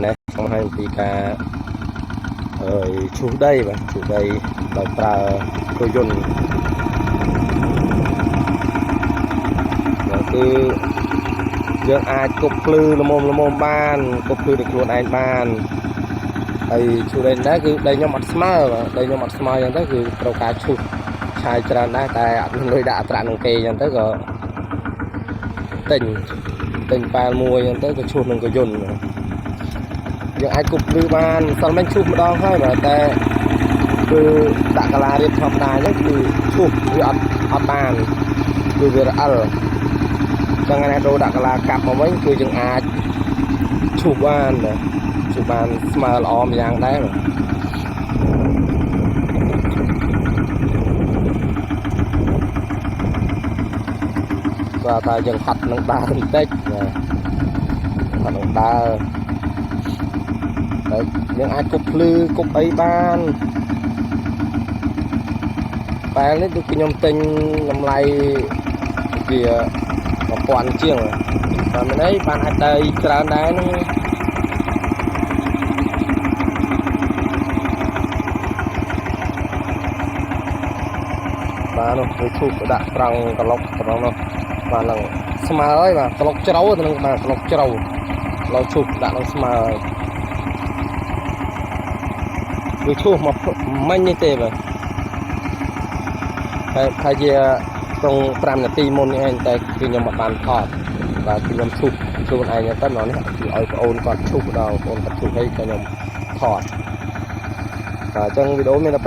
នេះចង់ឲ្យអំពីការអើយឈូសដីបាទឈូសដីដោយប្រើគោយន្តបាទគឺយើងអាចគប់ភ្លឺល្មមល្មមបានគប់ភ្លឺដោយខ្លួនឯងបានហើយឈូសដីនេះដែរគឺដីខ្ញុំអត់ស្មើបាទដីខ្ញុំអត់ស្មើអញ្ចឹងទៅគឺត្រូវការឈូសឆាយច្រើនដែរតែអត់មានលុយដាក់អត្រានឹងគេអញ្ចឹងទៅក៏ទិញទិញប៉ែលមួយអញ្ចឹងទៅក៏ឈូសនឹងគោយន្តបាទ យើងអាចគប់ភ្លឺបានសិលមិញឈូសម្ដងហើយបាទតែគឺដាក់កាឡារៀបធម្មតាអញ្ចឹងគឺឈូសវាអត់អត់បានគឺវារអិលចឹងថ្ងៃនេះដូរដាក់កាឡាកាប់មកវិញគឺយើងអាចឈូសបានបាទឈូសបានស្មើល្អម្យ៉ាងដែរបាទបាទតែយើងហាត់នឹងដើរបន្តិចបាទហាត់នឹងដើរ តែយើងអាចគប់ភ្លឺគប់អីបានបែលនេះដូចខ្ញុំទិញតម្លៃជា1000ជាងតែមិនអីបានអាចដីច្រើនដែរហ្នឹងបាទនោះវាឈូសទៅដាក់ត្រង់ក្លុកត្រង់នោះបាទឡើងស្មើហើយបាទក្លុកជ្រៅទៅនឹងបាទក្លុកជ្រៅឡូវឈូសដាក់នឹងស្មើហើយវាឈូសមកមិញនេះទេបាទ ហើយថាជាក្នុង5នាទីមុននេះឯងតែគឺខ្ញុំអត់បានថតបាទគឺខ្ញុំឈូសខ្លួនឯងទៅម្ដងនេះគឺឲ្យប្អូនគាត់ឈូសម្ដងប្អូនគាត់ឈូសហើយក៏ខ្ញុំថតបាទអញ្ចឹងវីដេអូមានតែ